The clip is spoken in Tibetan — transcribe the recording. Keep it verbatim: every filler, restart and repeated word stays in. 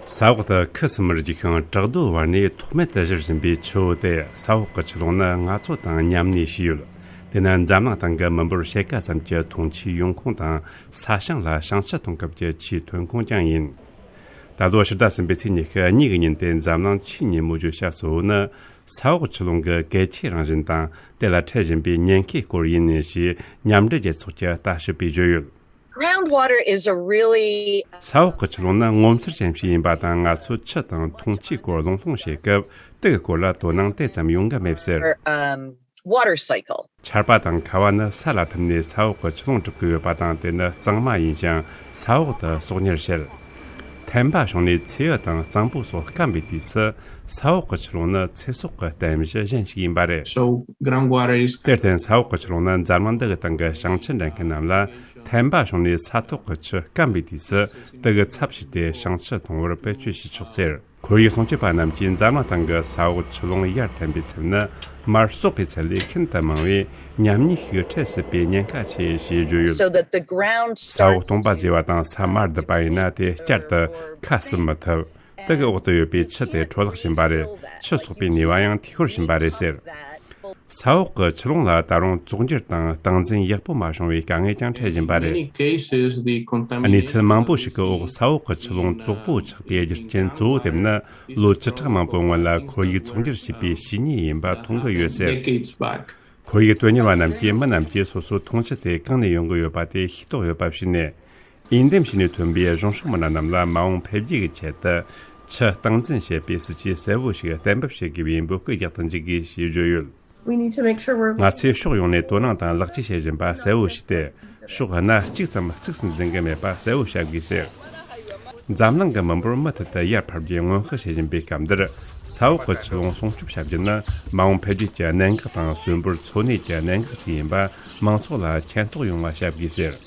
ས་འོག་ཏུ་ཁུ་སིམ་མེར་རྒྱུག་ཤིང་བྲག་རྡོའི་བར་ནས་ཐོགས་མེད་དུ་བཞུར་བཞིན་པའི་ཆུ་བོ་དེ། ས་འོག་གི་ཆུ་ཀླུང་ནི་ང་ཚོ་དང་མཉམ་གནས་བྱས་ཡོད། དེ་ནི་འཛམ་གླིང་སྟེང་གི་མི་འབོར་ཕྱེད་ཀ་ཙམ་གྱི་འཐུང་ཆུའི་ཡོང་ཁུངས་དང་། ས་ཞིང་ལ་བྱང་ཆུ་གཏོང་སྐབས་ཀྱི་ཆུའི་ཐོན་ཁུངས་ཀྱང་ཡིན། ད་ལོ་ཕྱི་ཟླ་གསུམ་པའི་ཚེས་ཉི་ཤུ་གཉིས་ཀྱི་ཉིན་དེ། འཛམ་གླིང་ཆུའི་ཉིན་མོ་བརྗོད་བྱ་གཙོ་བོ་ནི་ས་འོག་ཆུ་ཀླུང་གི་གལ་ཆེའི་རང་བཞིན་དང་། དེ་ལ་འཕྲད་བཞིན་པའི་ཉེན་ཁའི་སྐོར་ཡིན། ཞེས་མཉམ་འབྲེལ་རྒྱལ་ཚོགས་ཀྱི་ལྟ་ཞིབ་པས་བརྗོད་ཡོད། Groundwater is a really ས་འོག་གི་ཆུ་ཀླུང་ནི་ངོ་མཚར་ཅན་ཞིག་ཡིན་པ་དང་། ང་ཚོས་ཆུ་དང་འཐུང་ཆུའི་སྐོར་གླེང་སློང་བྱེད་སྐབས། དེ་གི་སྐོར་ལ་དོ་སྣང་དེ་ཙམ་ཡོང་གི་མེད་ཟེར། um, water cycle. ཆར་པ་དང་ཁ་བ་ནི་ས་ལ་ཐིམ་ནས་ས་འོག་གི་ཆུ་ཀླུང་གྲུབ་ཀྱི་ཡོད་པ་དང་། དེ་ནི་གཙང་མ་ཡིན་ཞིང་ས་འོག་ཏུ་གསོག་ཉར་བྱེད། ཐན་པ་བྱུང་ནས་མཚེའུ་དང་གཙང་པོ་སོགས་སྐམ་པའི་དུས་སུ། ས་འོག་གི་ཆུ་ཀླུང་ནི་ཚེ་སྲོག་གི་རྟེན་གཞི་གཞན་ཞིག་ཡིན་པ་རེད། So groundwater is དེར་བརྟེན་ས་འོག་གི་ཆུ་ཀླུང་ནི་འཛམ་གླིང་འདི་གི་སྟེང་གི་བྱང་ཆུ་འདྲེན་མཁན་རྣམས་ལ། ཐན་པ་བྱུང་ནས་ས་ཐོག་གི་ཆུ་སྐམ་པའི་དུས་སུ། དེ་གི་ཚབ་བྱས་ཏེ་བྱང་ཆུ་གཏོང་བར་བེད་སྤྱོད་བྱེད་ཆོག་ཟེར། ཁོར་ཡུག་སྲུང་སྐྱོབ་པ་རྣམས་ཀྱིས་འཛམ་གླིང་སྟེང་གི་ས་འོག་ཆུ་ཀླུང་ཡར་ཐོན་པའི་ཚད་ནི། མར་གསོག་པའི་ཚད་ལས་ཤིན་ཏུ་མང་བས། ཉམས་ཉེས་ཤིག་འཕྲད་སྲིད་པའི་ཉེན་ཁ་ཆེ། ཞེས་བརྗོད་ཡོད། So that the ground ས་འོག་སྟོང་པ་བཟོས་པ་དང་ས་མར་བརྡིབས་པ་ཡིན་ན། དེ་བསྐྱར་དུ་ཁ་ཟུམ་མི་ཐུབ། དེ་གི་འོག་ཏུ་ཡོད་པའི་ཆུ་དེ་འཕྲོ་བརླག་ཕྱིན་པ་རེད། ཆུ་གསོག་པའི་ནུས་པ་ཡང་འཐུས་ཤོར་ཕྱིན་པ་རེད་ཟེར། ས་འོག་གི་ཆུ་ཀླུང་ལ་ད་རུང་བཙོག་འགྱུར་དང་སྟངས་འཛིན་ཡག་པོ་མ་བྱུང་བའི་དཀའ་ངལ་ཀྱང་འཕྲད་བཞིན་པ་རེད། Many cases, the contamination གནས་ཚུལ་མང་པོ་ཞིག་གི་འོག་ས་འོག་གི་ཆུ་ཀླུང་བཙོག་པོ་ཆགས་པའི་རྒྱུ་རྐྱེན་གཙོ་བོ་དེ་ནི། ལོ་བཅུ་ཕྲག་མང་པོའི་སྔོན་ལ་ཁོར་ཡུག་བཙོག་འགྱུར་བྱས་པའི་བྱས་ཉེས་ཡིན་པ་མཐོང་གི་ཡོད་ཟེར། Decades back. ཁོར་ཡུག་དོན་གཉེར་བ་རྣམས་ཀྱིས་མི་རྣམས་ཀྱིས་སོ་སོའི་འཐུང་ཆུ་དེ་གང་ནས་ཡོང་གི་ཡོད་པ་དེ་ཤེས་རྟོགས་ཡོད་པ་བྱས་ནས། འོས་འདེམས་བྱས་ནས་ཐོན་པའི་གཞུང་ཕྱོགས་མི་སྣ་རྣམས་ལ་མ་འོངས་འཕེལ་རྒྱས་ཀྱི་ཆེད་དུ། ཆུ་སྟངས་འཛིན་བྱེད་པའི་སྲིད་ཇུས་གསལ་བོ་ཞིག་གཏན་འབེབས་བྱེད་དགོས་པའི་འབོད་སྐུལ་རྒྱག་ཏུ་འཇུག་དགོས། ཞེས་བརྗོད་ཡོད། We need to make sure we're ང་ཚོས་ཕྱོགས་ཡོངས་ནས་དོ་སྣང་དང་ལེགས་བཅོས་བྱེད་བཞིན་པ་གསལ་བོ་ཞིག་སྟེ། ཕྱོགས་སྣ་གཅིག་ཙམ་གཙིགས་སུ་འཛིན་གྱི་མེད་པ་གསལ་བོ་བྱ་དགོས་ཟེར། འཛམ་གླིང་གི་མི་འབོར་མུ་མཐུད་དུ་ཡར་འཕར་རྒྱུའི་སྔོན་དཔག་བྱེད་བཞིན་པའི་སྐབས་འདིར། ས་འོག་གི་ཆུ་ཀླུང་སྲུང་སྐྱོབ་བྱ་རྒྱུ་ནི། མ་འོངས་འཕེལ་རྒྱས་ཀྱི་གནད་འགག་དང་། གསོན་པོར་འཚོ་གནས་ཀྱི་གནད་འགག་ཅིག་ཡིན་པ་མང་ཚོགས་ལ་མཁྱེན་རྟོགས་ཡོང་བ་བྱ་དགོས་ཟེར།